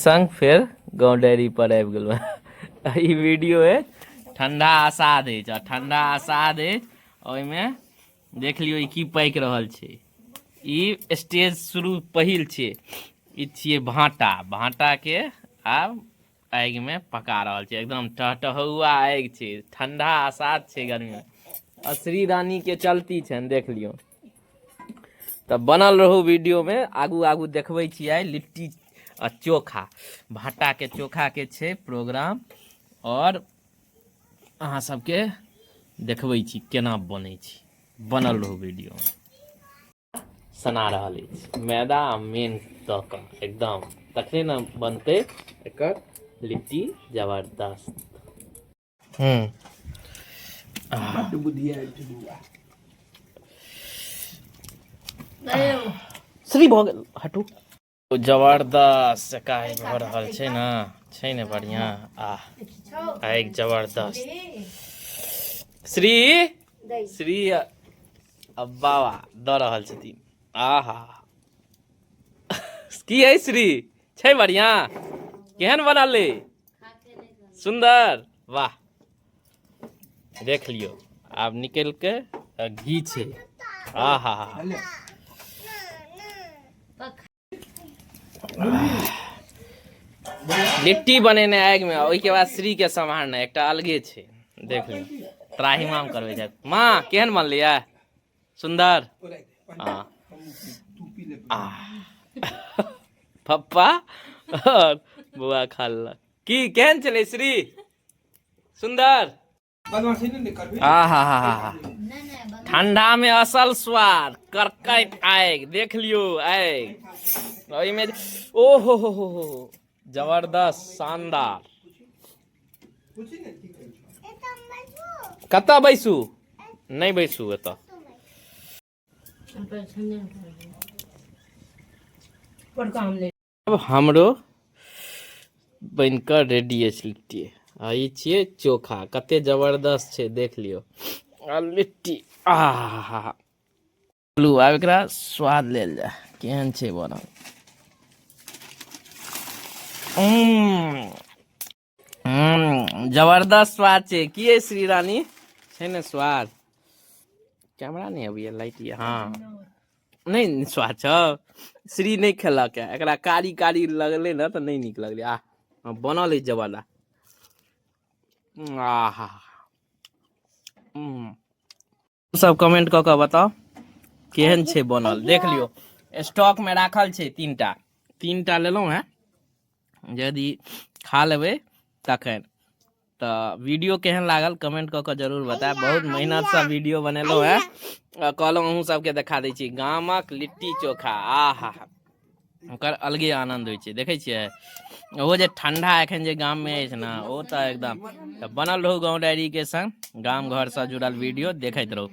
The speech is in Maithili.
संग फेर गाँव डायरी पर आबि गेलहुँ। ई वीडियो अछि ठंडा आषाढ़ अछि, आ ठंडा आषाढ़ अछि ओहिमे देख लियौ ई की पाकि रहल छै। ई स्टेज शुरू पहिल छै, ई छियै भाँटा, भाँटाके आब आगिमे पका रहल छै, एकदम टहटहौआ आगि छै, ठंडा आषाढ़ छै, गर्मीमे आ श्री रानीके चलती छनि, देख लियौ। तऽ बनल रहू वीडियोमे, आगू आगू देखबै छी आइ लिट्टी आ चोखा, भाटाके चोखाके छै प्रोग्राम, आओर अहाँ सबके देखबै छी केना बनै छै। बनल रहू वीडियोमे। सना रहल अछि मैदा आ मेन दऽ कऽ एकदम, तखने ने बनतै एकर लिट्टी जबरदस्त। बड्ड बुद्धि आयल छै बौआ। श्री भऽ गेल, हटू। जबरदस्त काज भऽ रहल छै ने, छै ने बढ़िआँ। आ आगि जबरदस्त। श्री श्री आ बाबा दऽ रहल छथिन। आहा, की है श्री, छै बढ़िआँ? केहन बनल? सुन्दर, वाह। देख लियौ, आब निकलि के घी छै। आहा, लिट्टी बनेने आगिमे, ओहिके बाद श्री के सम्हारना एकटा अलगे छै। देख लियौ, त्राहिमाम करबै छथि माँ। केहन बनलैए? सुन्दर। हँ, पप्पा और बौआ खा लेलक। की केहन छलै श्री? सुन्दर। हा हा हा, ठंडा में असल स्वाद, करकैत आगि, देख लियौ आगि ओहिमे। ओ हो हो हो हो, जबरदस्त, शानदार। कतऽ बैसू? नहि बैसू एतऽ। अब हमरो बनि कऽ रेडी अछि लिट्टी, आ ई छियै चोखा। कते जबरदस्त छै, देख लियौ। आ लिट्टी, आहा, लू, आब एकरा स्वाद लेल जाय, केहन छै बनल। जबरदस्त स्वाद छै। की है श्री रानी, छै ने स्वाद? कैमरा नहि अबैया, लाइट ये। हाँ, नहि स्वाद छौ? श्री नहि खेलक है, एकरा कारी कारी लगलै ने तऽ नहि नीक लगलै। आ बनल अछि जबरदस्त। आहा, सब कमेंट कऽ कऽ बताउ केहन छै बनल। देख लियौ, स्टॉक में राखल छै तीनटा, तीनटा लेलहुँ हेँ, यदि खा लेबै तखन। तऽ वीडियो केहन लागल कमेंट कऽ कऽ जरूर बतायब। बहुत मेहनतसँ वीडियो बनेलहुँ हेँ, कहलहुँ अहूँ सबके देखा दै छी गामक लिट्टी चोखा। आहा, ओकर अलगे आनन्द होइ छै। देखै छियै ओहो जे ठंडा एखन जे गाममे अछि ने, ओ तऽ एकदम। तऽ बनल रहू गाँव डायरीके संग, गाम घरसँ जुड़ल वीडियो देखैत रहू।